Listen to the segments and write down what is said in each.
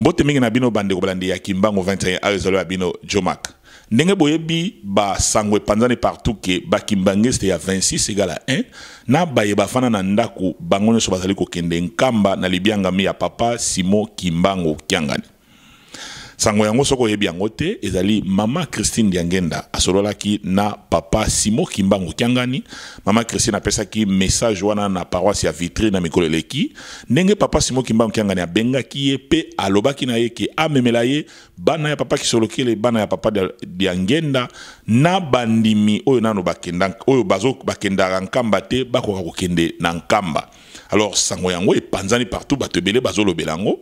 Mbote mingi na bino bandeko balandi ya Kimbangu 21 ayo ezali ya bino Jomack. Ndenge boyebi ba sango epanzani partout ke ba kimbanguiste ya 26 egale à 1 na baye bafanda na ndaku bango nyonso bazali kokende Nkamba na libiangami ya papa Simon Kimbangu Kiangani. Sango yango soki oyebi yango te, ezali mama Christine Diangenda asololaki na papa Simon Kimbangu Kiangani. Mama Christine apesaki message wana na paroisse ya Vitry na mikolo eleki, ndenge papa Simon Kimbangu Kiangani abengaki ye pe alobaki na ye ke amemela ye bana ya papa Kisolokele, bana ya papa Diangenda na bandimi oyo nano bakenda, oyo bazo bakendaka Nkamba te, bakoka kokende na Nkamba. Alors sango yango epanzani partout, bato ebele bazolobela yango.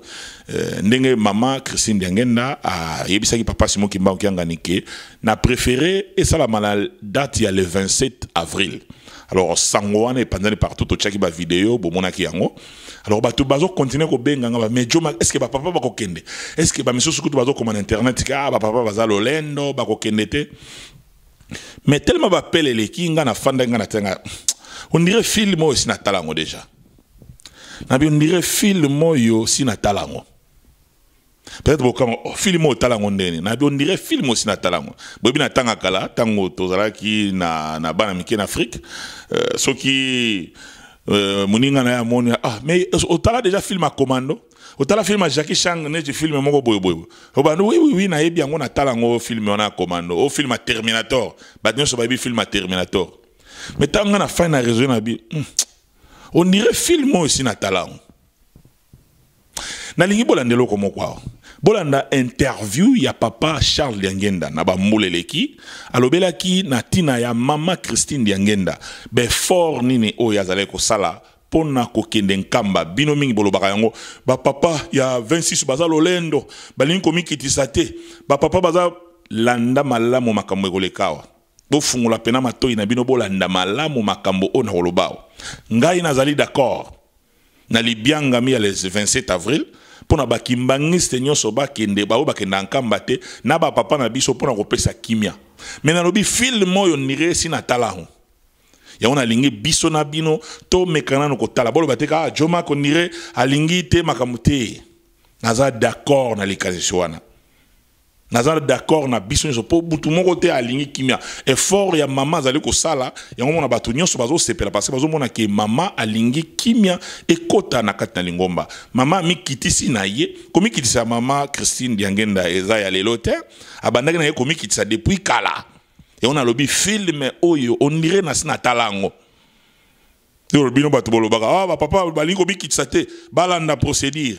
Ndenge mama Christine Diangenda ayebisaki papa Simon Kimbangu Kiangani ke na préféré esalama na date ya le 27 avril. Alors sango wana epanzani partout, totiaki ba vidéo, bomonaki yango. Alors bato bazo continuer kobenga nga ba mais Joma, est-ce que ba papa bakokende? Est-ce que ba misusu kutu bazokoma na internet ke, ah, ba papa baza lolendo, bakokende te? Mais tellement ba pele eleki nga na fanda nga na tenga, on dirait film oyo si natala yango déjà. Na bi on dirait film oyo si natala yango. Peut-être bokama, oh, film oyo tala yango ndeni. Na bi on dirait film oyo si natala yango. Boyebi na tanga kala, tango tozalaki na bana mike na Afrique, soki moninga na ye amoni, ah, mais otala déjà film ya Commando? Otala film ya Jackie Chan neti film moko boye boye. Obandi, oui, oui, oui, nayebi yango, natala yango film wana ya Commando. O film ya Terminator. Bato nyonso bayebi film ya Terminator. Mais tango nga na fin na réseau na bi, on dirait film oyo si natala yango. Nalingi bolanda eloko moko awa. Bolanda interview ya papa Charles Diangenda na ba mbula eleki, alobelaki na tina ya mama Christine Diangenda. Be fort nini oyo azalaki kosala pona kokende Nkamba. Bino mingi bolobaka yango, ba papa ya 26 baza lolendo, balingi komikitisa te. Ba papa baza landa malamu makambo ekoleka awa. Bofungola pena matoi na bino, bolanda malamu makambo oyo nakoloba awa. Ngai nazali d'accord na libiangami ya les 27 avril pona ba kimbangiste nyonso bakende, baoyo bakenda Nkamba te, na ba papa na biso pona kopesa kimia. Mais nalobi film oyo nire si natala yango. Yango nalingi biso na bino to mekana nano kotala. Boloba te kaka Joma konire alingi te makambo te. Naza d'accord na likanisi wana. Naza d'accord na biso nyonso po butu moko te alingi kimia. Effort ya mama azali kosala, yango mona bato nyonso bazosepela parce que bazomona ke mama alingi kimia ekota na kati na lingomba. Mama amikitisi na ye, komikitisa mama Christine Diangenda eza ya lelo te, abandaki na ye komikitisa depuis kala. Yango nalobi film oyo on dirait na sina tala yango. Yo bino bato bolobaka, ah, ba papa balingi komikitisa te, balanda procédure.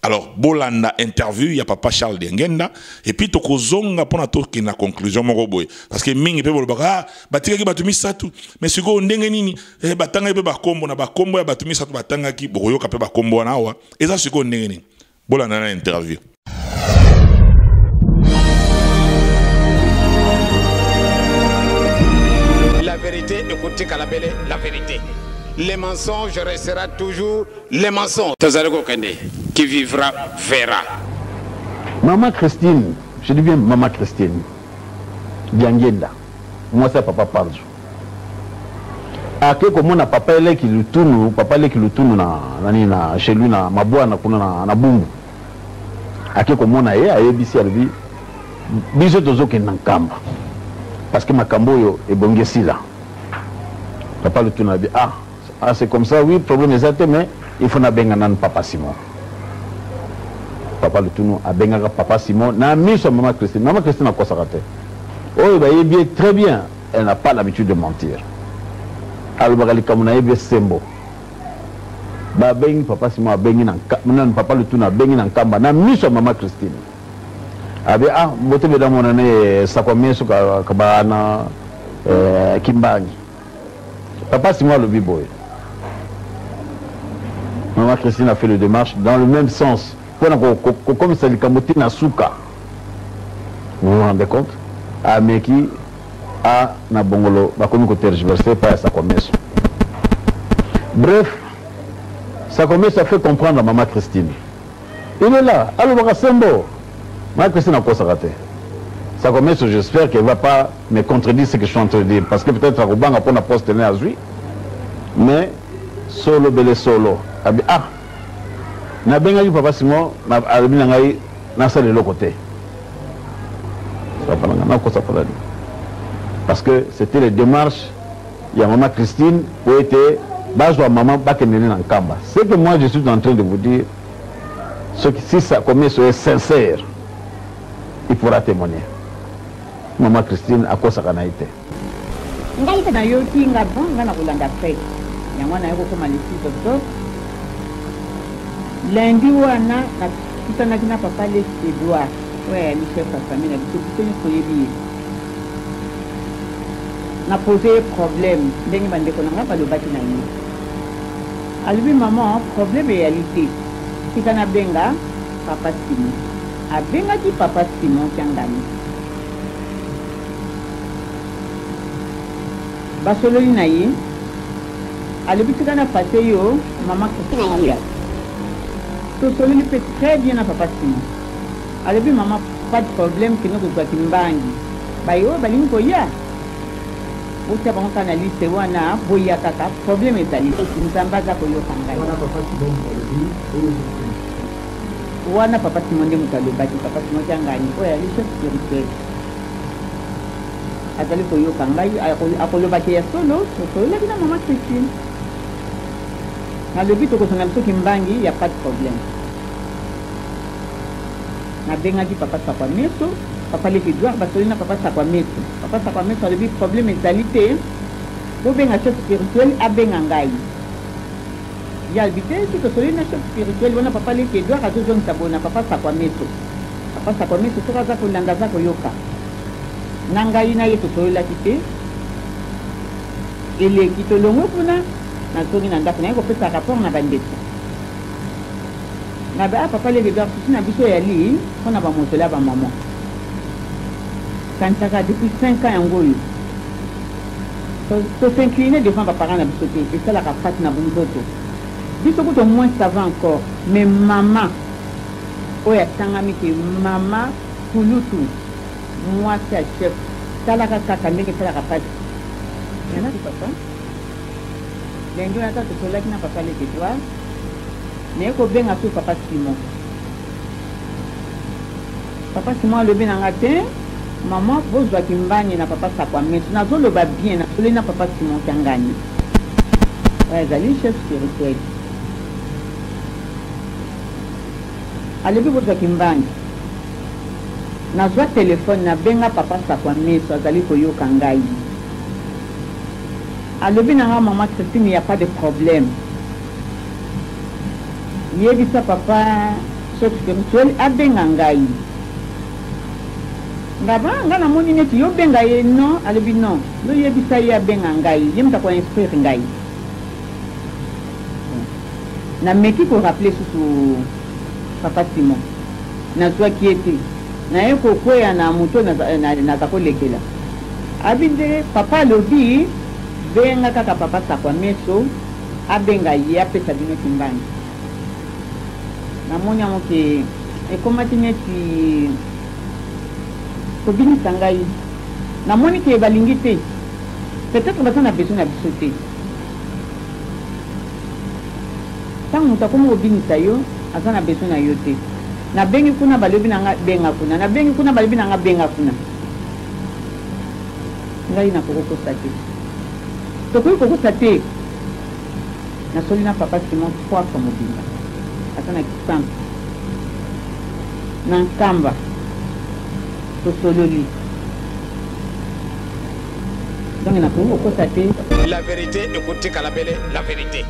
Alors, bolanda interview ya papa Charles Diangenda et puis tokozonga pona tokende na conclusion moko boye. Parce que mingi pe bolobaka, ah, batikaki bato misato, mais sikoyo ndenge nini? Eh, batangaki pe bakombo na bakombo ya bato misato batangaki, bokoyoka pe bakombo wana awa. Eza sikoyo ndenge nini? Bolanda na interview. La vérité, écoutez Kalabele, la vérité. Les mensonges restera toujours les mensonges. Tozali kokende, qui vivra verra. Maman Christine, je dis bien Maman Christine Diangienda, mwasi ya papa Panzu. Ake komona papa Eleki Lutunu, papa Eleki Lutunu na, na nini na chez lui na Mabwana kuna na, na Bumbu. Ake komona ye, ayebisi alobi biso tozokende na Nkamba parce que makambo oyo ebongi esila. Papa Lutunu alobi ah, ah c'est comme ça, oui problème eza te mais il faut nabenga nanu papa Simon. Papa Lutunu abengaka papa Simon na miso ya Mama Christine. Mama Christine akosaka te. Oyo bayebi ye très bien, elle n'a pas l'habitude de mentir. Alobaka likambo na ye be sembo. Babengi papa Simon, abengi na nanu papa Lutunu abengi na Nkamba na miso ya Mama Christine. Abe ah mbote beda mona ne sakwa meso ka, ka bana Kimbangi. Papa Simon alobi boye. Maman Christine a fait le démarche dans le même sens. Pona kokomisa likambo ti na suka. Vous vous rendez compte? Ameki a na bongolo bakomi ko tergiverser pa ya sakwa meso. Bref, sakwa meso a fait comprendre à Maman Christine. Il est là, alobaka sembo. Maman Christine akosaka te. Sakwa meso, j'espère qu'elle va pas me contredire ce que je suis en train de dire parce que peut-être akobanga pona poste ne azui. Mais solo bele solo. Abi ah. Nabengaki papa Simon, alobi na ngai nasala eloko te. Papa na ngai nakosa mpona nini? Parce que c'était les démarches ya mama Christine po ete bazwa mama bakende ne na Nkamba. Ce que moi je suis en train de vous dire, soki si ça combien soyez sincère, il pourra témoigner. Mama Christine akosaka na ye te. Ngai pe nayoki nga bon nga nakolanda presse yango wana naye kokoma le 6 octobre lundi wana nakutanaki na papa leki Edouard oyo ayali chef ya famille na biso biso nyonso toyebi ye na pose ye problème ndenge bandeko na nga balobaki na ye alobi maman problème eyali te tika nabenga papa Simon abengaki papa Simon Kiangani Basololi na ye, alobi tika na passe yo maman Christina. Tosololi pe très bien na papa Simon. Alobi maman pas de problème kende kozua kimbangi. Baye oyo balingi koya botia bango kaka na liste wana boya kaka problème ezali te. Nzambe aza koyoka ngai. Wana papa Simon mutu alobi oyo soki. Wana papa Simon nde mutu alobaki, papa Simon Kiangani oyo azali chef spirituel. Azali koyoka ngai, akoloba ke ya solo tosololaki na maman Christine. Nalobi tokozwa na biso kimbangi ya pas de problème. Nabengaki papa Sakwa Meso, papa leki Edouard basololi na papa Sakwa Meso. Papa Sakwa Meso alobi problème ezali te, bobenga chef spirituel abenga ngai. Ye alobi te si tosololi na chef spirituel wana papa leki Edouard azozongisa boye na papa Sakwa Meso. Papa Sakwa Meso soki aza kolanda aza koyoka. Na ngai na ye tosololaki te. Eleki tolongwe kuna nazongi na ndako naye kopesa rapport na bandeko. Na ba ah papa leki Edouard souci na biso eyali pona ba mausolee ya ba maman. Kanisaka depuis 5 ans yango oyo to s'incliner devant ba parents na biso te esalaka pasi na nzoto. Biso kutu au moins ça va encore mais maman oyo atangami ke mama kulutu muasi ya chef talaka kaka ndenge esalaka pasi merci papa lundi wana kaka tosololaki na papa leki Edouard naye kobenga su papa Simon papa Simon alobi na nga te maman bozwa kimbangi na papa sakwa meso nazoloba bien nasololi na papa Simon kiangani oyo azali chef spirituel Alobi bozwa kimbangi. Nazwa telephone na benga papa sakwa meso azali koyoka ngai. Alobi na nga maman Christine il ya pas de problème. Yebisa papa chef spirituel abenga ngai. Nga ba nga namoni neti yo benga ye non alobi non yo yebisa ye abenga ngai ye moto ako instruire ngai. Na meki ko rappeler susu papa Simon, nazuaki ye te, naye ko kweya na moto naza ko lekela. Abi nde papa alobi benga kaka papa Sakwa Meso abenga ye apesa bino kimbangi. Namoni yango ke ekomaki neti kobinisa ngai. Namoni ke balingi te, peut-etre baza na besoin na biso te. Tango moto akomi kobinisa yo aza na besoin na yo te. Nabengi kuna balobi na nga benga kuna, nabengi kuna balobi na nga benga kuna. Ngai nakoki kokosa te. Tokoki kokosa te. Nasoli na papa Simon trois fois mobimba. Aza na Kisantu. Na Nkamba. Tosololi. Donc nakoki kokosa te. La verite ekotikala bele la verite.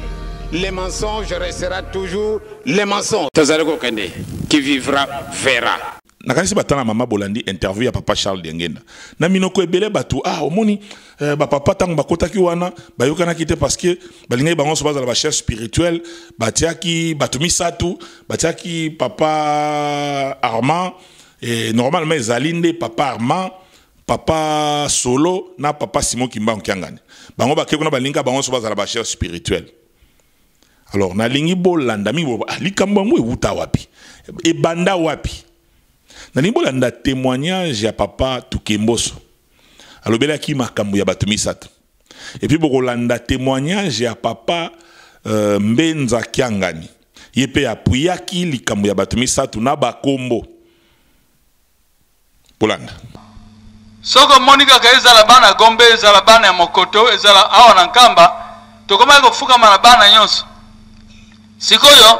Le mensonge restera toujours le mensonge. Tozali kokende, qui vivra verra. Nakanisi batala mama bolandi interview ya papa Charles Diangenda na minoko ebele bato ah omoni eh, ba papa tango bakotaki wana bayokanaki te parce que balingaki bango nyonso bazala ba chef spirituel batiaki bato misato batiaki papa Armand et normalement ezali nde papa Armand papa Solo na papa Simon Kimbangu Kiangani bango bake kuna balinga bango nyonso bazala ba chef spirituel alors nalingi bolanda mingi bo ah, likambo yango ewuta wapi ebanda wapi nalingi bolanda témoignage ya papa Tukemboso alobelaki makambo ya bato misato et puis bokolanda témoignage ya papa euh, Mbenza Kiangani. Ye mpe apuyaki likambo ya bato misatu na bakombo. Bolanda. Soki omoni kaka ezala bana Gombe, ezala bana ya Mokoto, ezala awa na Nkamba, tokomaki kofukama na bana nyonso. Sikoyo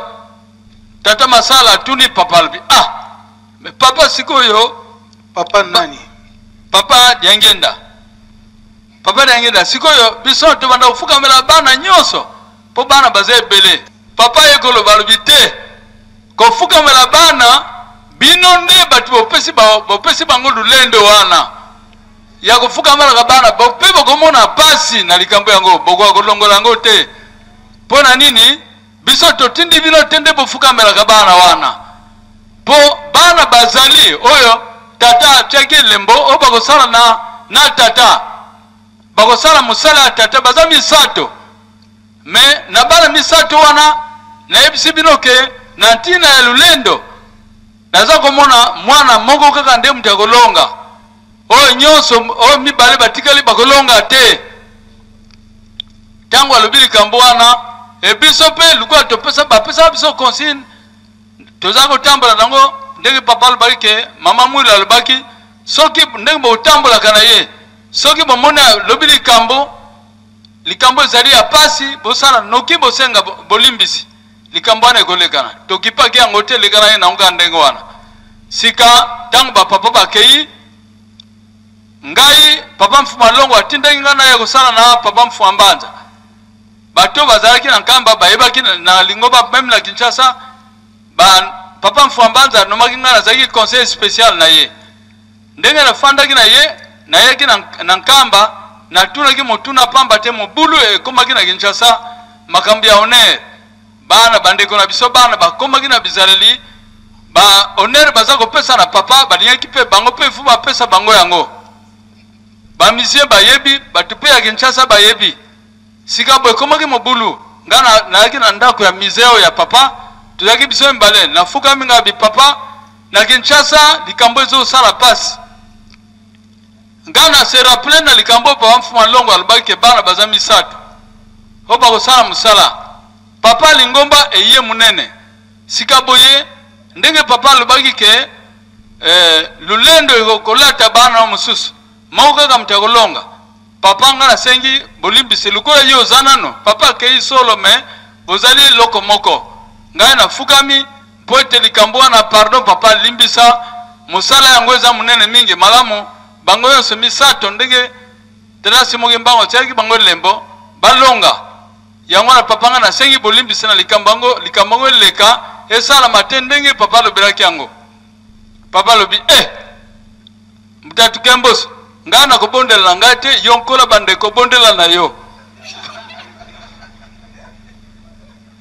tata Masala atuni papa, alobi ah, mais papa sikoyo Papa nani? Papa Diangenda. Papa Diangenda, sikoyo biso tobanda kofukamela bana nyonso mpo bana baza ebele. Papa ye koloba alobi te, kofukamela bana bino nde bato bopesi, ba, bopesi bango lulendo wana ya kofukamelaka bana mpe bokomona mpasi na likambo yango, bokoka kolongola yango te. Mpo na nini? Biso totindi bino te nde bofukamelaka bana wana, mpo bana bazali oyo tata atiaki elembo oyo bakosala na, na tata, bakosala mosala ya tata, baza misato. Me na bana misato wana nayebisi bino ke na ntina ya lolendo naza komona mwana moko kaka nde moto akolonga, oyo nyonso oyo mibale batikali bakolonga te. Ntango alobi likambo wana, e biso mpe lokola topesa bapesaka biso consigne, toza kotambola nango ndenge papa alobaki ke mama Mwilo alobaki, soki ndenge botambolaka na ye, soki bomoni alobi likambo, likambo ezali ya pasi, bosala noki bosenga bolimbisi, likambo wana ekolekana. Tokipaki yango te, elekanaki nango kaka ndenge wana. Sika ntango bapapa bakei, ngai papa Mfuma Longo atindaki ngai naya kosala na papa Mfuma Mbanza. Bato bazalaki na Nkamba bayebaki na lingomba meme na Kinshasa, ba papa Mfuma Mbanza anomaki ngai, nazalaki conseiller spécial na ye. Ndenge nafandaki na ye, nayaki na, na Nkamba, natunaki motuna pamba te mobulu ekomaki na Kinshasa, makambo ya honneur. Bana bandeko na biso bana bakomaki na bizaleli ba honneur baza kopesa na papa, balingaki mpe bango mpe fu bapesa bango yango. Ba musiciens bayebi, bato mpe ya Kinshasa bayebi. Sika boye ekomaki mobulu. Nga nayaki na ndako ya musée oyo ya papa, tozalaki biso mibale, nafukami nga bi papa na Kinshasa likambo ezosala pasi. Nga na se rappeler na likambo oyo papa Mfuma Longo alobaki ke bana baza misato oyo bakosala mosala. Papa lingomba eye munene. Sika boye ndenge papa alobaki ke eh, lolendo ekokolata bana mosusu moko kaka moto akolonga. Papa nga nasengi bolimbisi lokola yo oza nano papa akei solo me bozali eloko moko. Ngai nafukami mpo ete likambo wana pardon papa limbisa mosala yango eza monene mingi malamu bango yonso misato ndenge Tata Simon Kimbangu atiaki bango elembo balonga yango wana papa nga nasengi bolimbisi na likambo yango likambo yango eleka esalama te ndenge papa alobelaki yango papa alobi eh Mutatu Kembos ngai nakobondela na ngai te yo nkola bandeko bondela na yo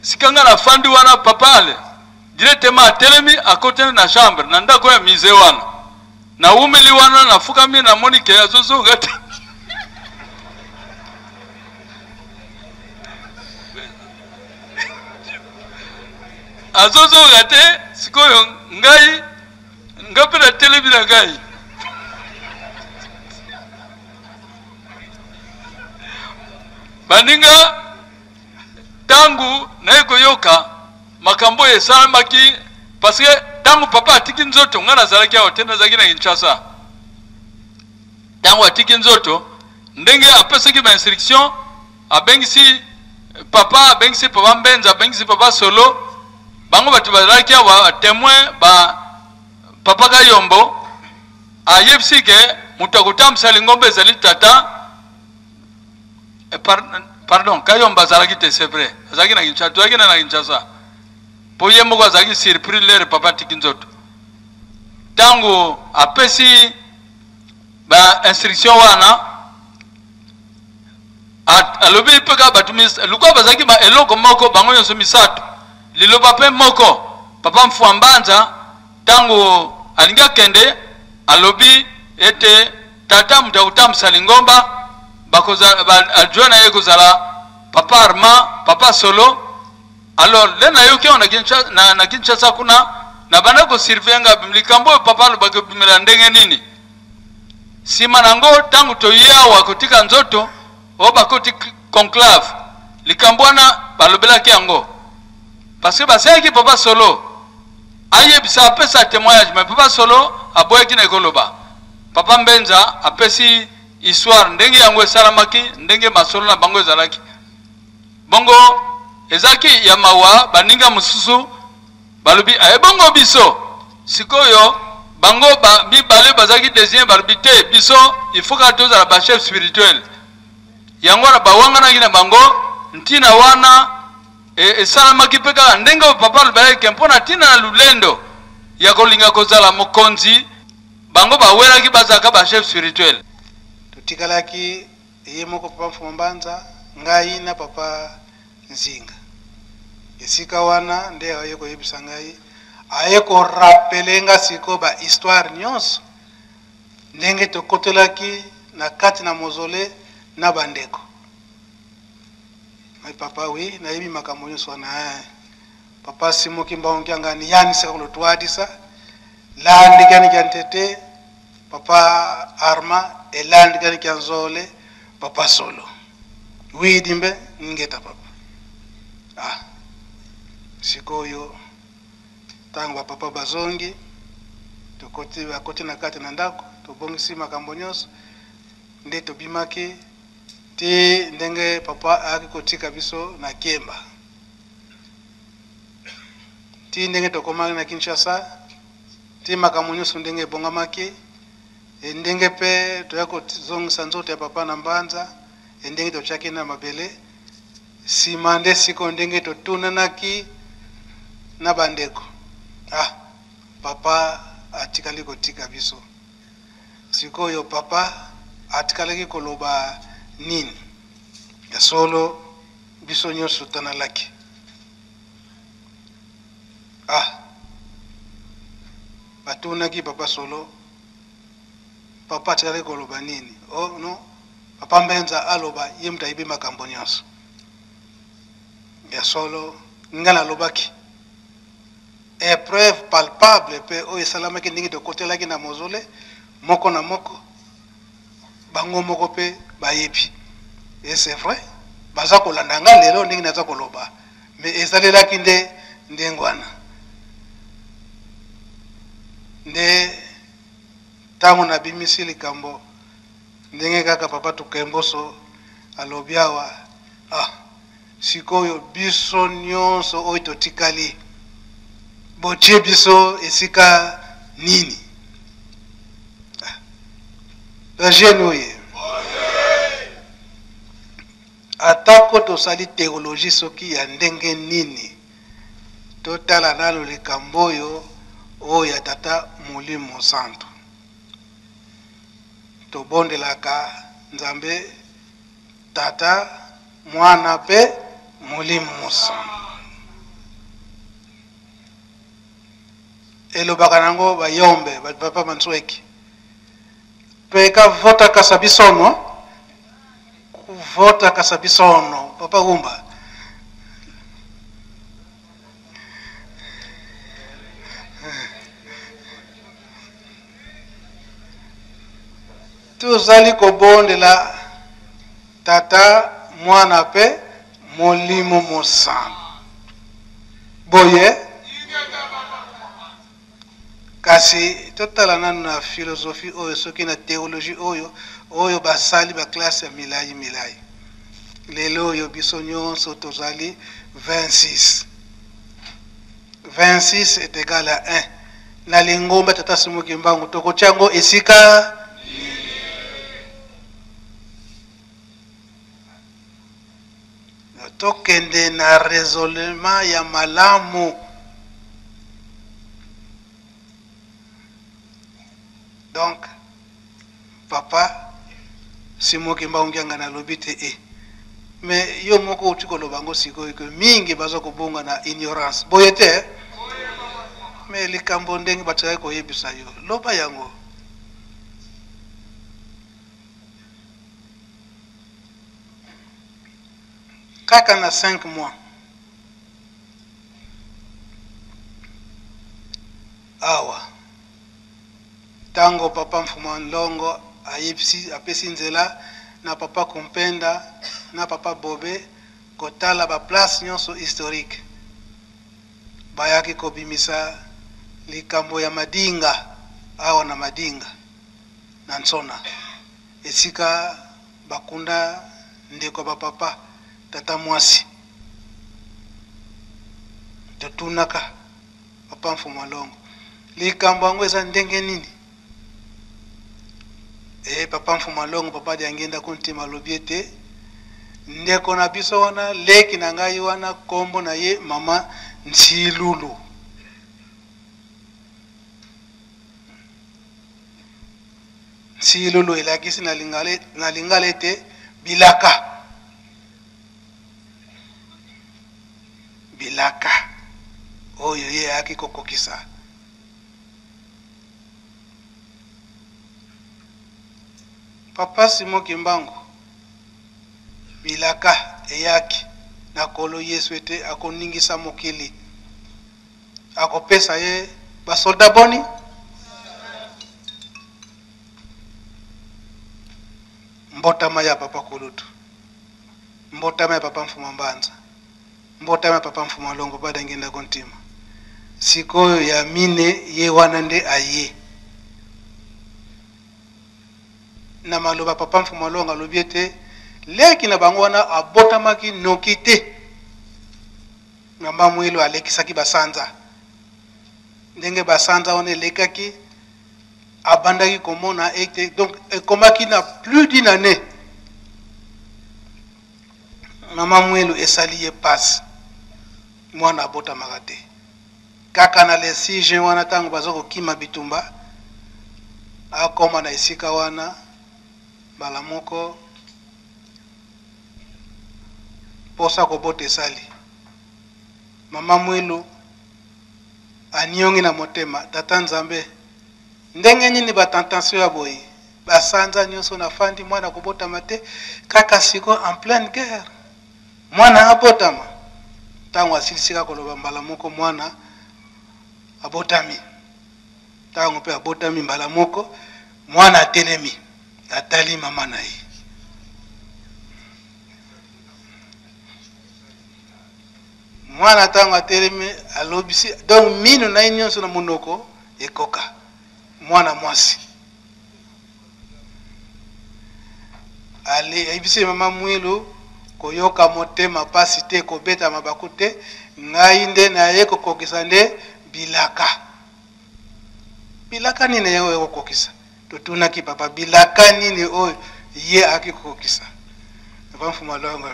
sika ngai nafandi wana papa ale directement atelemi akotani na chambre na ndako ya musée wana nawumeli wana nafukami namoni ke azozonga te azozonga te sikoyo ngai nga mpe natelemi na ngai baninga ntango naye koyoka makambo oyo esalamaki parce que ntango papa atiki nzoto ngai nazalaki awa te nazalaki na Kinshasa ntango atiki nzoto ndenge apesaki ba instruction abengisi papa abengisi papa Mbenza abengisi papa Solo bango bato bazalaki awa témoin ba papa Kayombo ayebisi ke moto akotambwisa lingomba ezali tata eh, par, pardon Kayombo azalaki te c'est vrai azalaki na Kinshasa tozalaki na na Kinshasa mpo ye moko azalaki surpris lere papa atiki nzoto ntango apesi ba instruction wana alobi mpe kaka bato lokola bazalaki ba eloko moko bango nyonso misato liloba mpe moko papa mfua mbanza ntango alingi akende alobi ete tata moto akotambwisa lingomba adjoint na ye ekozala papa armand papa solo alors nde nayoki yango na Kinshasa, na, na Kinshasa kuna nabanda kosurveille nga likambo oyo papa alobaki obimela ndenge nini nsima na yango ntango toye awa kotika nzoto oyo bakoti conclave likambo wana balobelaki yango Parce que basengaki papa Solo ayebisa, apesa témoignage, mais papa Solo aboyaki na ekoloba. Papa Mbenza apesi histoire ndenge yango esalamaki, ndenge masolo na bango ezalaki. Bongo ezalaki ya mawa, baninga mosusu balobi ebongo biso sikoyo bango ba, mibale bazalaki désigné, balobi te biso il faut kaka tozala ba chef spirituel. Yango wana bawanganaki na bango ntina wana. Esalamaki mpe kaka ndenge oyo papa alobaki ke mpo na ntina na lulendo ya kolinga kozala mokonzi, bango bawelaki bazalaka ba chef spirituel. Totikalaki ye moko papa Mfuma Mbanza, ngai na papa Nzinga. Esika wana nde aye koyebisa ngai, aye ko rappeler nga sikoyo ba histoire nyonso ndenge tokotelaki na kati na mausolee na ba ndeko. Mais papa oui, nayebi makambo nyonso wana hein. Papa Simon Kimbangu Kiangani yani seka kolotwadisa landi kiani kia ntete papa Arma elandi kiani kia nzole papa Solo oui dimbe ngeta papa ah sikoyo ntango ba papa bazongi tokoti bakoti na kati na ndako tobongisi makambo nyonso nde tobimaki Ti ndenge papa ayaki kotika biso na Kiemba. Ti ndenge tokomaki na Kinshasa, ti makambo nyonso ndenge ebongamaki, e ndenge pe toyaki kozongisa nzoto ya papa na Mbanza, e ndenge totiaki na mabele. Sima nde sikoyo ndenge totunanaki na bandeko, ah, papa atikali kotika biso. Sikoyo papa atikalaki koloba nini? Ya solo biso nyoso tanalaki. Ah! Batunaki papa solo, papa atikalaki koloba nini? Oh non, papa Mbenza aloba ye moto ayebi makambo nyoso. Ya solo nga nalobaki. Epreuve palpable mpe oyo esalamaki ndenge tokotelaki na mausolee moko na moko, bango moko mpe bayebi. Et c'est vrai, baza kolanda nga lelo ndenge naza koloba, mais ezalelaki nde ndenge wana. Nde tango nabimisi likambo ndenge kaka papa Tukemboso alobi awa, ah, Sikoyo biso nionso oyo totikali botie biso esika nini? Ah. Ba jeune oye. Atako tosali theologie soki ya ndenge nini, totala nanu likambo oyo oyo ya Tata Molimo Santu. Tobondelaka Nzambe Tata, Mwana mpe Molimo Mosantu. Elobaka nango bayombe papa Mansueki. Peka vota kasa bisono, vota kasa bisono papa Wumba. Tozali kobondela Tata, Mwana mpe Molimo Mosantu. Boye? Kasi totala nanu na philosophie oyo, soki na theologie oyo, oyo basali ba classe ya milayi milayi. Lelo oyo biso nyonso tozali 26. 26 est egal à 1. Na lingomba Tata Simon Kimbangu tokotia yango esika tokende na raisonnement ya malamu. Donc papa Simon Kimbangu Kiangani alobi te e mais yo moko outi koloba yango sikoyo ke mingi baza kobonga na ignorance boye te mais likambo ndenge batikaki koyebisa yo loba yango. Kaka na 5 mois awa tango papa Mfuma Nlongo ayebisi apesi nzela na papa Kumpenda na papa Bobe kotala ba place nyonso historique. Bayaki kobimisa likambo ya Madinga awa na Madinga na Nsona esika bakunda ndeko ya ba papa tata mwasi. Totunaka papa Mfumu Alongo likambo yango eza ndenge nini? E papa Mfumu Alongo, papa Diangienda Kuntima alobi ete ndeko na biso wana, leki na ngai wana, kombo na ye mama Nsilulu. Nsilulu elakisi na lingala, na lingala ete bilaka. Bilaka oyo ye ayaki kokokisa. Papa Simon Kimbangu, bilaka eyaki na Kolo Yesu ete akoningisa mokili, akopesa ye ba soldats boni? Mbotama ya papa Kulutu, mbotama ya papa Mfuma Mbanza, Mbotama ya papa Mfuma Longo Bada Ngenda Kontima. Sikoyo ya mine ye wana nde aye. Na maloba papa Mfuma Longo alobi ete leki na bango wana abotamaki noki te. Mama Mwelo alekisaki basanza. Ndenge basanza wana elekaki, abandaki komona ete donc ekomaki na plus d'une année Mama Mwelu esali ye pasi mwana abotamaka te kaka na le 6 juin wana tango baza kokima bitumba akoma na esika wana mbala moko posa kobota esali mama Mwilu aniongi na motema tata Nzambe ndenge nini ba tentation ya boye Ba sanza nioso na fandi mwana kobotama te kaka sikoyo en pleine guerre mwana abotama tango asilisi kaka koloba mbala moko mwana abotami tango pe abotami mbala moko mwana atelemi atali mama na ye mwana tango atelemi alobisi donc minu na ye nionso na monoko ekoka mwana mwasi Ale ayebisi mama Mwilu koyoka motema pasi te, kobeta mabaku te, ngai nde naye kokokisa nde bilaka. Bilaka nini ye oyo kokokisa? Totunaki papa, bilaka nini oyo ye ayaki kokokisa? Papa Mfumu Alongo,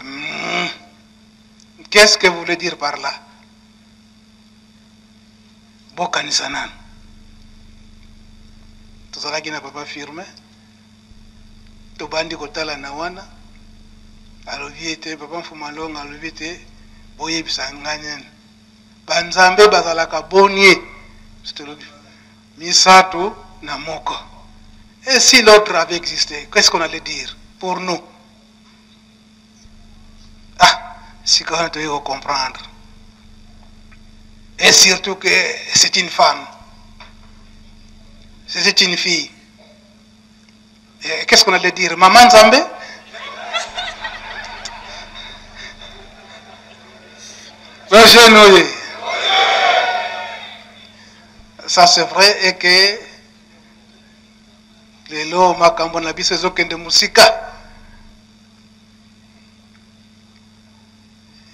qu'est-ce que vous voulez dire par là? Bokanisa nanu. Tozalaki na papa Firmin, tobandi kotala na wana, alobi ete papa Mfuma Longa alobi ete boyebisa ngai nani banzambe bazalaka bonie, tolobi misato na moko. Et si l'autre avait existé, qu'est-ce qu'on allait dire pour nous? Ah, sika wana toyei kocomprendre. Et surtout que c'est une femme. C'est une fille. Et qu'est-ce qu'on allait dire? Maman Nzambe? Jeune oye. Ça c'est vrai et que lelo makambo na biso ezokende mosika.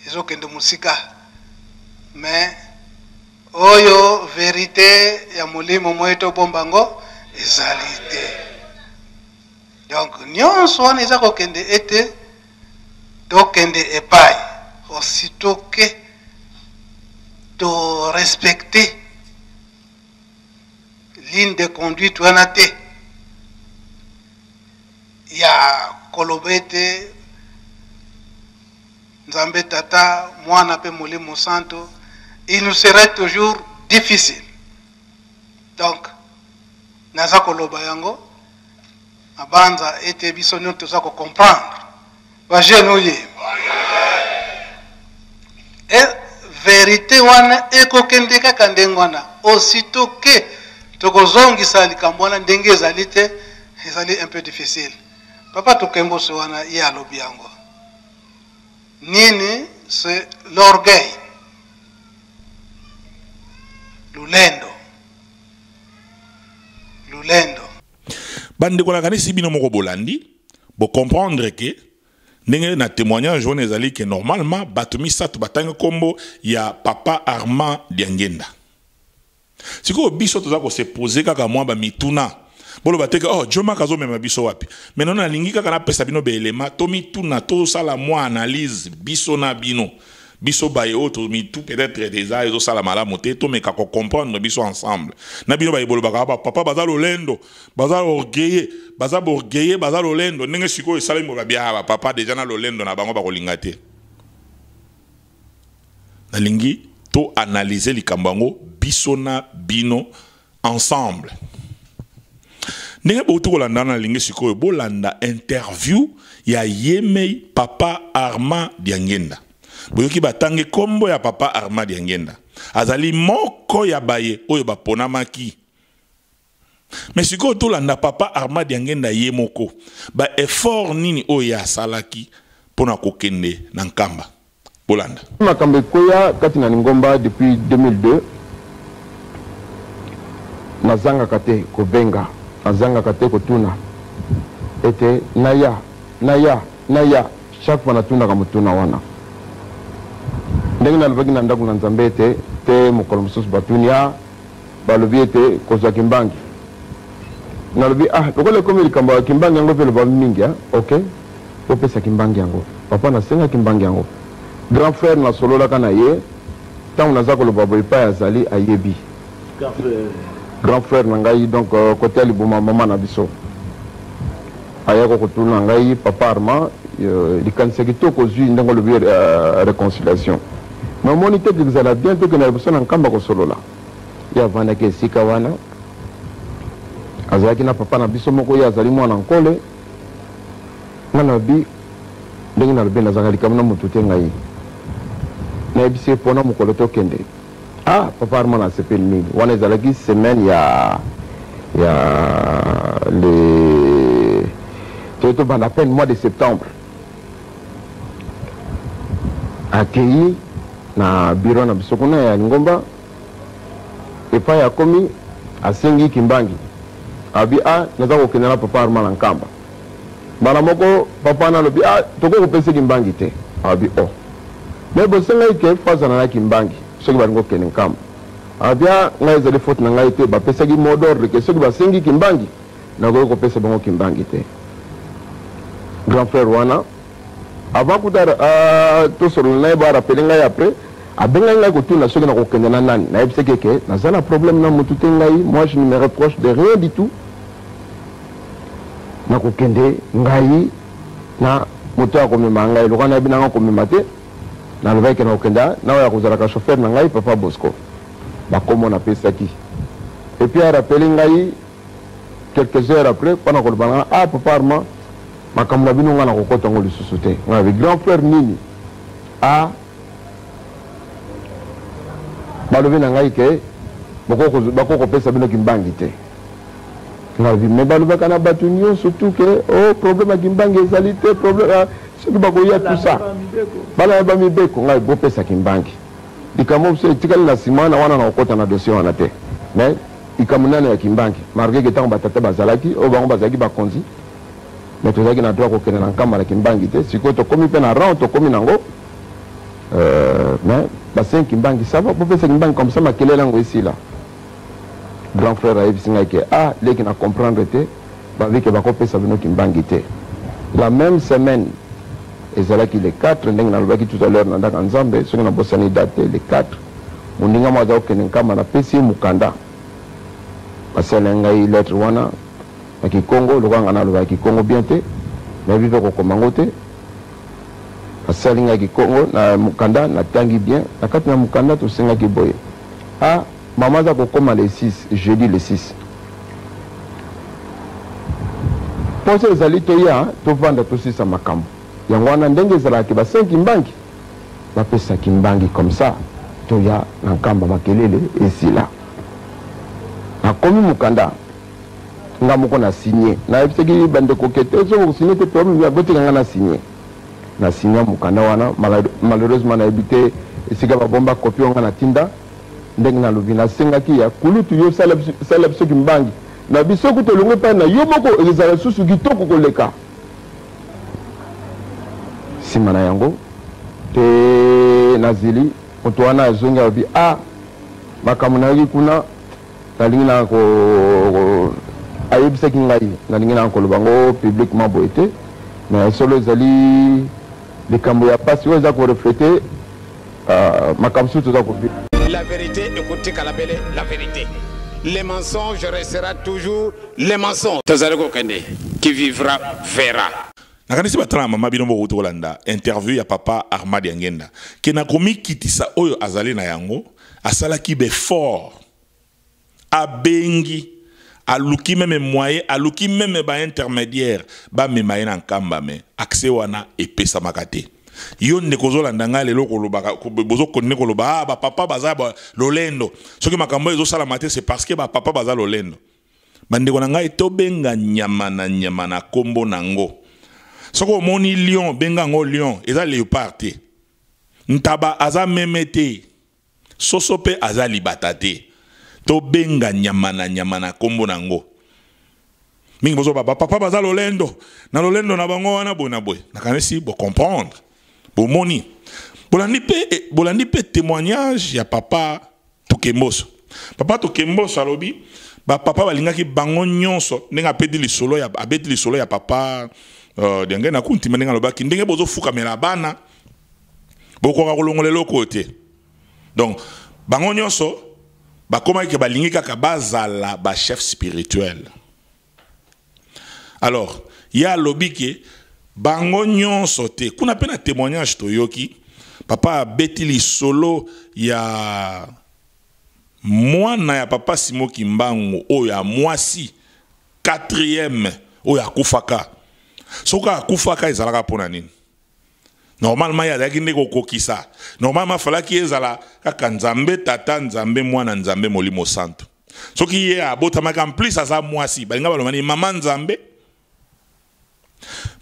Ezokende mosika. Mais oyo verite ya molimo moye tobomba ngo ezali te. Donc nyonso wana eza kokende ete tokende epai aussitôt que to respecter ligne de conduite wana te ya koloba ete Nzambe Tata, Mwana pe Molimo Santo, il nous serait toujours difficile. Donc, naza koloba yango, nabanza ete biso nyonso toza ko comprendre. Ba jeunes oye. Et verite wana ekokende kaka ndenge wana. Aussitôt que tokozongisa likambo wana ndenge ezali te, ezali un peu difficile. Papa Tokemboso wana ye alobi yango. Nini? C'est l'orgueil. Lulendo. Lulendo. Bandeko nakanisi bino moko bolandi, bo comprendre que ndenge na témoignage wana ezali que normalement bato misato batangi kombo ya papa Armand Diangienda. Sikoyo biso toza ko se poser kaka mwa ba mituna. Boloba te que oh Djomack azomema biso wapi. Mais non, nalingi kaka napesa bino ba éléments, to mituna, tosala mwa analyse biso na bino. Biso baye oyo to mitu peut-être déjà ezosala malamu te, tomeka ko comprendre biso ensemble. Na bino baye bolobaka ba papa baza lolendo, baza orgueilleux, baza orgueilleux, baza lolendo. Ndenge sikoyo esalemi boba bia ba papa déjà na lolendo na bango bakolinga te. Nalingi to analyser likambo yango biso na bino ensemble. Ndenge bouti kolanda na nalingi sikoyo bolanda interview ya Yemei papa Armand Diangienda. Boyoki batangi kombo ya papa Armand Diangienda. Azali moko ya baye oyo baponamaki. Mais sikoyo tolanda papa Armand Diangienda ye moko. Ba effort nini oyo ye asalaki mpona kokende na Nkamba. Bolanda. Makambo ekweya kati na lingomba depuis 2002, nazangaka te kobenga, nazangaka te kotuna ete naya, naya, naya. Chaque fois natunaka motuna wana. Ndenge nalobaki na ndako na Nzambe ete te mokolo mosusu batuni, ah, balobi ete kozwa Kimbangi. Nalobi, ah, lokola ekomi likambo ya Kimbangi yango mpe elobami mingi, ah, ok, bopesa Kimbangi yango. Papa, nasenga Kimbangi yango. Grand frère nasololaka na ye, ntango naza koloba boye epai azali, ayebi. Grand frère. Grand frère na ngai, donc, kote ya libuma mama na biso. Ayaka kotuna ngai, papa Armand, likanisi ya kitoko ozwi ndenge olobi, réconciliation. Mais omoni te que ezala bien tokende liboso na Nkamba kosolola. Ye avandaki esika wana, azalaki na papa na biso moko, ye azali mwana Nkole. Nga nalobi ndenge nalobi, nazalaka likambo na motu te ngai. Nayebisi ye pona mokolo tokende. Ah, papa Armand asepeli mingi. Wana ezalaki semaine ya le toye tobanda à peine mois de septembre. Akei na bureau na biso kuna ya lingomba, epai akomi asengi Kimbangi. Abi, ah, naza kokende na papa Armand na Nkamba. Mbala moko papa wana alobi, ah, tokoki kopesa Kimbangi te. Abi, oh, mais bosengaki ke fo azala na Kimbangi soki balingi kokende Nkamba. Abi, ah, ngai ezali faute na ngai te, bapesaki mot d'ordre ke soki basengi Kimbangi nakoki kopesa bango Kimbangi te. Grand frère wana avant kuta tosolola na ye, bo rappeler ngai après, abengaki ngai kotuna soki nakokende na nani. Nayebisaki ke naza na problème na mutu te ngai, moi je ne me reproche de rien du tout. Nakokende ngai na moto oyo akomema ngai, lokola nayebi nanga komema te, nalobaki ke nakokenda na oyo akozalaka chauffeur na ngai, papa Bosco. Bakombo napesaki. Et puis a rappeler ngai quelques heures après mpona koloba na ngai, ah, papa Armand, makambo na bino ngai nakokota yango lisusu te. Ngai nabi, grand frère nini? Ah, balobi na ngai ke bakoki kopesa bino Kimbangi te. Nalobi, mais balobaka na bato nyonso tout ke oh, problème ya Kimbangi ezali te, problème, ah, soki bakoya tout ça bana ba mibeko, ngai bopesa Kimbangi. Likambo mosusu etikali na nsima wana, wana nakokota na dossier wana te, mais likambo nano ya Kimbangi, malgré ke ntango batata bazalaki oyo bango bazalaki bakonzi, mais tozalaki na droit kokende na Nkamba na Kimbangi te. Sikoyo tokomi mpe na rang, tokomi nango, mais basengi Kimbangi, ça va, bopesa Kimbangi comme ça makelele yango esila. Grand frère ayebisi ngai ke, ah, leki na comprendre te, babi ke bakopesa bino Kimbangi te. La même semaine ezalaki le 4, ndenge nalobaki tout à l'heure na ndaka Nzambe, soki nabosani date te, le 4, moninga moko aza kokende Nkamba, napesi ye mokanda, basali ngai lettre wana na Kikongo, lokola ngai nalobaka Kikongo bien te, nayebi mpe kokoma yango te, basali ngai Kikongo na mokanda, natangi bien. Na kati na mokanda tosengaki boye, ah, mama aza kokoma le 6, jeudi le 6, mposa ezali toya tovanda tosisa makambo yango wana ndenge ezalaka basengi Kimbangi, bapesa Kimbangi comme ça toya na Nkamba, makelele esila. Nakomi mokanda nga moko na signe, nayebisaki bandeko ke te soki okosigne te problème, botika nga na signe. Na signa mokanda wana, malheureusement nayebi te esika babomba copie oyo nga natinda. Ndenge nalobi, nasengaki ya kulutu yo sala biso, sala biso kimbangi na biso soki tolongwe epai na yo moko ekozala lisusu kitoko koleka. Sima na yango te nazeli moto wana azongi alobi ah makambo nayoki kuna nalingi na ko, ko ayebisaki ngai nalingi na koloba yango publiquement boye te mais solo ezali likambo ya pasi oyo eza ko refleter uh, makambo mosusu toza ko La vérité ekotikala bele la vérité. Le mensonge restera toujours le mensonge. Tozali kokende, qui vivra verra. Nakanisi batala mama bino bokouti kolanda interview ya papa Armand Diangienda ke na komikitisa oyo azali na yango asalaki befort abengi aluki meme moyen aluki meme ba intermediaire bamema ye na nkamba me accès wana epesamaka te yo ndeko ozolanda ngai lelo kolobaka bozokontinue koloba ah bapapa baza ba, lolendo soki makambo oyo ezosalama te c'est parce que bapapa baza lolendo bandeko na ngai tobenga nyama na nyama na kombo nango soki omoni lion benga yango lion eza leopard te ntaba aza meme te Soso pe aza libata te. To benga nyama na nyama na kombo na ngo. Mingi bozo ba papa baza lolendo. Na lolendo na bango wana boye na boye. Nakanisi bo comprendre. Bomoni. Bolandi pe eh, bolandi pe témoignage ya papa Tukemboso. Papa Tukemboso alobi ba papa balingaki bango nyonso ndenge apedi lisolo ya abeti lisolo ya papa euh, ndenge na kuntima ndenge alobaki ndenge bozofukamela bana bokoka kolongola eloko oyo te donc bango nyonso bakomaki ke balingi kaka bazala bachef spirituel alors ye alobi ke bango nyonso te kuna mpe na témoignage toyoki papa abeti lisolo ya mwana ya papa simo kimbangu oyo ya mwasi quatrième oyo akufaka soki akufaka ezalaka mpo na nini Normalement ye azalaki nde kokokisa. Normalement falaki ezala kaka Nzambe Tata, Nzambe Mwana, Nzambe Molimo Santu. Soki ye abotamaki en plus aza mwasi, balinga baloba ni mama Nzambe.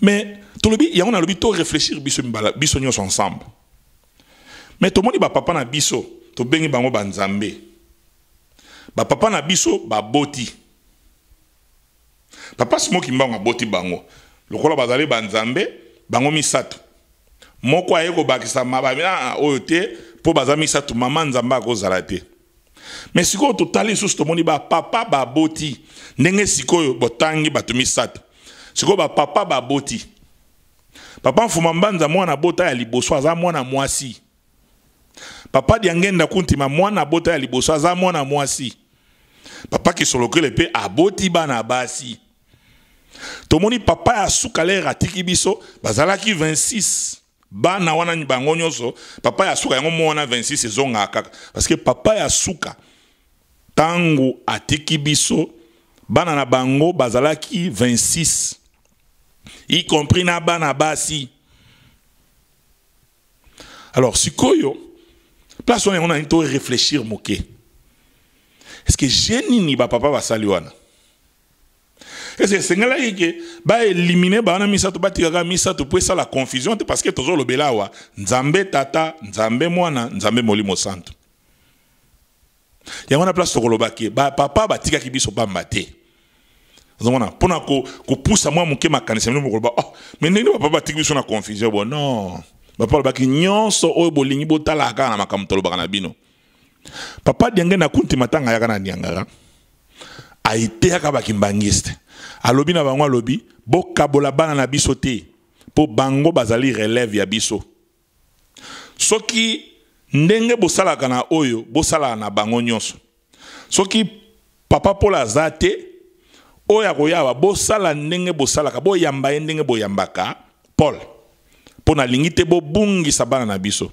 Mais tolobi yango nalobi to réfléchir biso mbala biso nyonso ensemble. Mais tomoni ba papa na biso tobengi bango ba Nzambe. Ba papa na biso baboti. Papa Simon Kimbangu aboti bango lokola bazali ba nzambe bango misato moko aye kobakisa mababi ah, oyo te mpo baza misato mama nzambe akozala te me sikoyo totali lisusu tomoni bapapa baboti ndenge sikoyo botangi bato misato sikoyo bapapa baboti papa mfuma mbanza mwana abota ya liboso aza mwana mwasi Papa Diangenda Kuntima mwana abota ya liboso aza mwana mwasi. Papa Kisolokele pe aboti bana basi. Tomoni papa ya suka lere atiki biso bazalaki 26 bana wana bango nyonso papa ya suka yango mwana 26 ezongaka kaka parce que papa ya suka tango atiki biso bana na bango bazalaki 26 y compris na bana basi. Alors sikoyo place wana yango nani to réfléchir moke. Est-ce que j'ai nini ba papa basali wana? Est-ce que esengelaki ke ba éliminer ba wana misato batikaka misato po esala confusion te parce que tozolobela awa Nzambe Tata, Nzambe Mwana, Nzambe Molimo Santu. Yango wana place tokoloba ke ba papa batikaki biso pamba te. Ozomona mpona kopusa mwa moke makanisi ya bino bokoloba oh mais ndenge papa batiki biso na confusion bo non. Papa alobaki nyonso oyo bolingi botalaka kaka na makambo tolobaka na bino. Papa Diange na kunti matanga yaka na Niangara aiteyaka ba kimbangiste. Alobi na bango alobi bokabola bana na biso te po bango bazali relève ya biso. Soki ndenge bosalaka na oyo bosalaka na bango nyonso. Soki papa Paul aza te, oyo akoya awa bosala ndenge bosalaka, boyamba ye ndenge boyambaka Paul. Mpo nalingi te bobungisa bana na biso.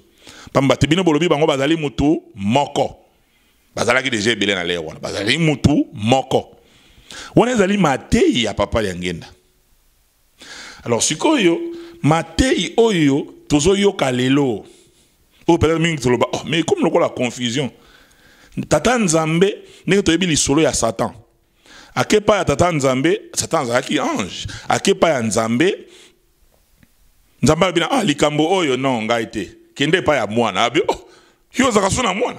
Pamba te bino bolobi bango bazali mutu moko. Bazalaki deja ebele na lere wana, bazali mutu moko. Wana ezali mateyi ya papa Diangienda. Alors sikoyo mateyi oyo tozoyoka lelo oyo peut-être mingi toloba oh mais comme lokola confusion tata Nzambe ndenge toyebi lisolo ya Satan akepa ya tata Nzambe Satan azalaki ange akepa ya Nzambe Nzambe alobi na ah likambo oyo non ngai te kende epai ya mwana abi oh yo ozalaka so na mwana.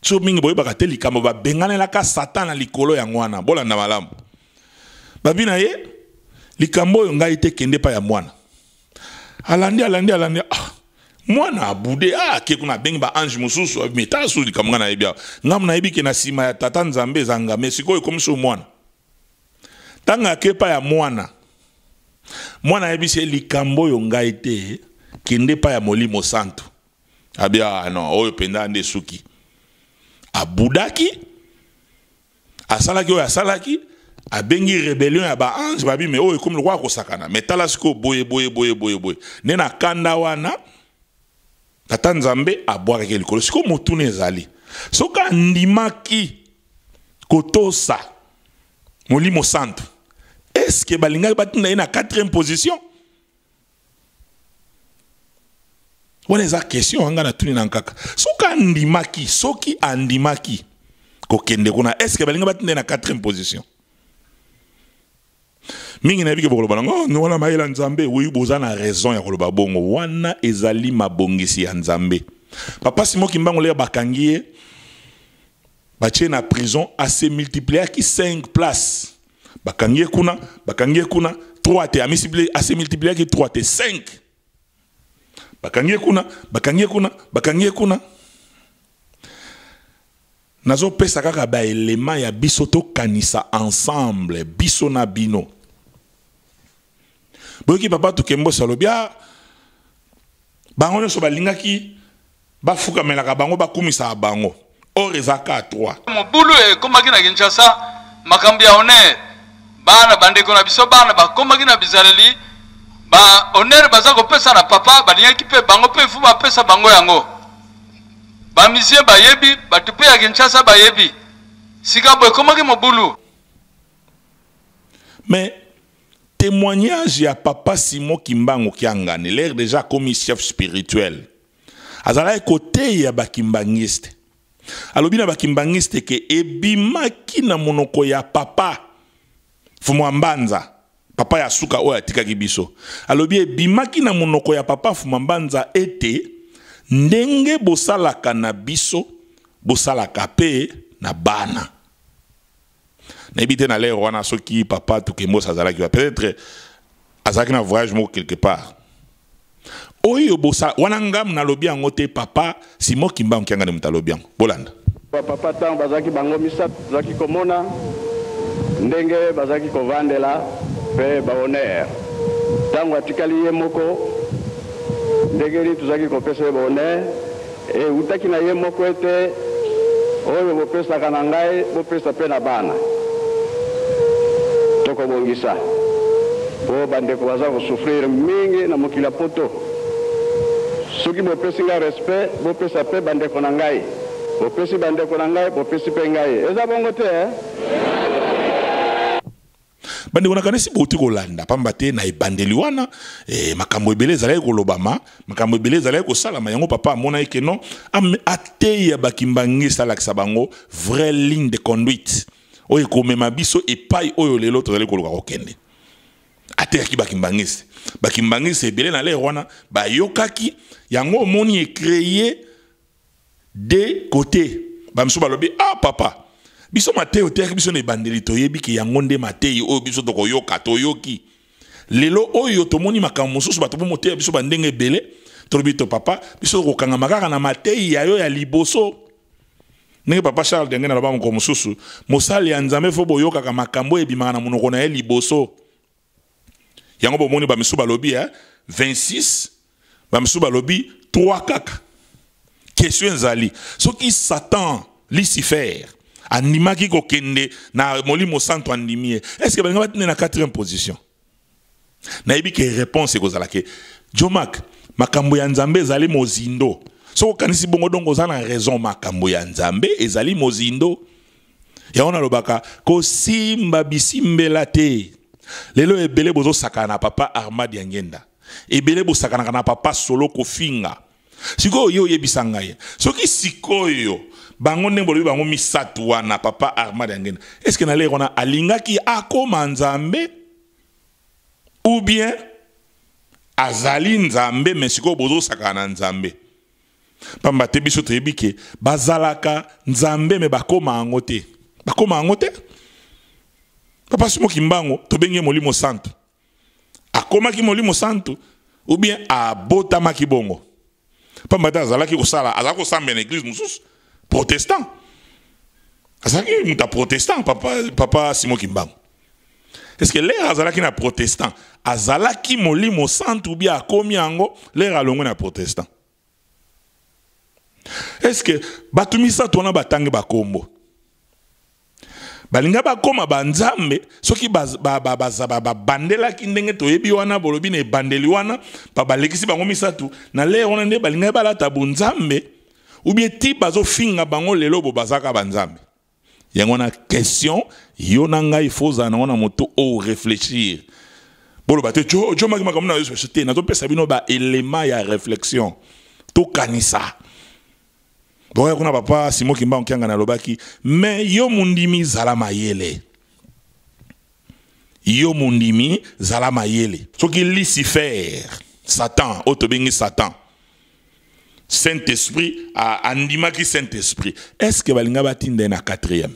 So mingi boyebaka te likambo babenganelaka Satan na likolo yango wana. Bolanda malamu. Babi na ye likambo oyo ngai te, kende pa ya mwana. Alandi, alandi, alandi, ah, mwana abude, ah, ake kuna abengi ba ange mosusu, mais tala susu likambo ngai nayebi awa. Ngai nayebi ke na nsima ya tata Nzambe eza nga, mais sikoyo ekomi so mwana. Ntango ake pa ya mwana, mwana ayebisi ye likambo oyo ngai te, kende pa ya Molimo Santu. Abi, ah non, oyo mpenza nde suki. Abudaki, asalaki oyo asalaki, abengi rébellion ya ba ange, babi me oyo ekomi lokola kosakana. Mais tala sikoyo boye boye boye boye boye. Nde na kanda wana tata Nzambe abwakaki likolo. Sikoyo motuna ezali, soki andimaki kotosa Molimo Santu, est-ce que balingaki batinda ye na 4e position? Wana eza question nga natuni na nkaka. Soki andimaki, soki andimaki kokende kuna, est-ce que balingi batinda ye na 4e position? Mingi nayebi ke bokoloba nango, oh, wana mayela Nzambe. Oui, boza na raison ya koloba bongo. Wana ezali mabongisi ya Nzambe. Papa Simon Kimbangu lea bakangi ye, batie na prison, ase multipliaki 5 places. Bakangi ye kuna, bakangi ye kuna, 3 te, ase multipliaki 3 te, 5. Bakangi ye kuna, bakangi ye kuna, bakangi ye kuna. Nazopesa kaka ba élément ya biso tokanisa ensemble, biso na bino. Boyoki papa Tukembosi alobi, ah, bango nyonso balingaki bafukamelaka bango, bakumisaka bango. Or eza ka 3. Mobulu ekomaki na Kinshasa, makambo ya honneur. Bana bandeko na biso bana bakomaki na bizaleli ba honneur baza kopesa na papa, balingaki mpe bango mpe fu bapesa bango yango. Ba musiciens bayebi, bato mpe ya Kinshasa bayebi. Sika boye ekomaki mobulu. Mais témoignage ya papa Simon Kimbangu Kiangani, l'air déjà comme chef spirituel, azalaki koteya ba kimbangiste. Alobi na ba kimbangiste ke ebimaki na monoko ya papa Fumwa Mbanza, papa ya suka oyo atikaki biso. Alobi ebimaki na monoko ya papa Fumwa Mbanza ete ndenge bosalaka na biso, bosalaka pe na bana. Nayebi te na l'heure wana soki papa Tukembosa azalaki wa, peut-être azalaki na voyage moko quelque part. Oyo bosa wana ngam nalobi yango te, papa Simon Kimbangu Kiangani moto alobi yango. Bolanda. Ba papa ntango bazalaki bango misato, tozalaki komona ndenge bazalaki kovandela mpe ba honneur. Ntango atikali ye moko, ndenge nini tozalaki kopesa ye ba honneur, eutaki na ye moko ete oyo bopesaka na ngai bopesa mpe na bana. Tokobongisa mpo bandeko baza kosouffrir mingi na mokili ya poto. Soki bopesi ngai respect, bopesa mpe bandeko na ngai. Bopesi bandeko na ngai, bopesi mpe ngai. Eza bongo te, eh? Bandeko, nakanisi bouti kolanda, pamba te na ebandeli wana, makambo ebele ezalaki kolobama, makambo ebele ezalaki kosalama. Yango papa amonaki ke non, ateya bakimbangisi, alakisa bango vraie ligne de conduite oyo ekomema biso epai oyo lelo tozali koluka kokende. Ateyaki bakimbangisi, bakimbangisi ebele na lere wana bayokaki yango. Omoni ecréer de côté, bamisu balobi, ah papa, biso mateyi oteyaki biso na ebandeli, toyebi ke yango nde mateyi oyo biso tokoyoka, toyoki. Lelo oyo tomoni makambo mosusu, bato bomoteya biso bandenge ebele, tolobi to papa, biso tokokangama kaka na mateyi ya yo ya liboso. Ndenge papa Charles Denge naloba mokolo mosusu, mosali ya Nzambe fo boyokaka makambo oyo ebimaka na monoko na ye liboso. Yango bomoni bamisu balobi, 26, bamisu balobi 3 kaka. Question ezali, soki Satan Lucifer andimaki kokende na Molimo Santo, andimi ye, est-ce que balinga batinde na 4e position? Nayebi ke réponse ekozala ke Jomak, makambo ya Nzambe ezali mozindo. Soki okanisi bongo, donc oza na raison, makambo ya Nzambe ezali mozindo. Yango nalobaka kosimba bisimbela te. Lelo ebele bozosakana na papa Armand Diangienda, ebele bosakanaka na papa Solo kofinga. Sikoyo yo oyebisa ngai, soki sikoyo bango ndenge bolobi bango misato wana, papa Armand Diangienda, est-ce que na lere wana alingaki akoma Nzambe ou bien azali Nzambe? Mais sikoyo bozosakana na Nzambe. Pamba te biso toyebi ke bazalaka Nzambe me bakoma yango te. Bakoma yango te. Papa Simon Kimbangu tobengi ye Molimo Santu. Akomaki Molimo Santu ou bien abotamaki bongo. Pamba te azalaki kosala, azalaki kosambela na église mosusu protestant. Azalaki moto ya protestant papa, papa Simon Kimbangu. Est-ce que l'air azalaki na protestant, azalaki Molimo Santu ou bien akomi yango l'air alongwe na protestant? Est-ce que bato misato wana batangi bakombo balinga bakoma banzambe soki babandelaki ndenge toyebi wana bolobi na ebandeli wana balekisi bango misato na lere wana nde balinga balata bonzambe ou bien ti bazofinga bango lelo bo bazaka banzambe? Yango wana question yo na ngai faut ozala nango na moto o réfléchir. Boloba te jo jo maki makambo na yo te, nazopesa bino ba élément ya réflexion tokanisa. Boya kuna papa Simon Kimbangu Kiangani alobaki, mais yo mundimi zala mayele. Yo mundimi zala mayele. Soki Lucifer, Satan, oyo tobengi Satan, Saint-Esprit andimaki Saint-Esprit. Est-ce que balinga batinda ye na quatrième?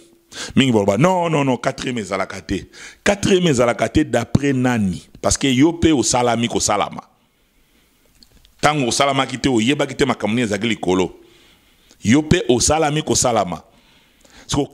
Mingi baloba non non non, quatrième ezalaka te. Quatrième ezalaka te d'après nani? Parce que yo pe osalami kosalama. Tango osalamaki te, oyebaki te makambo nini ezalaki likolo. Yo pe osalami kosalama. Siko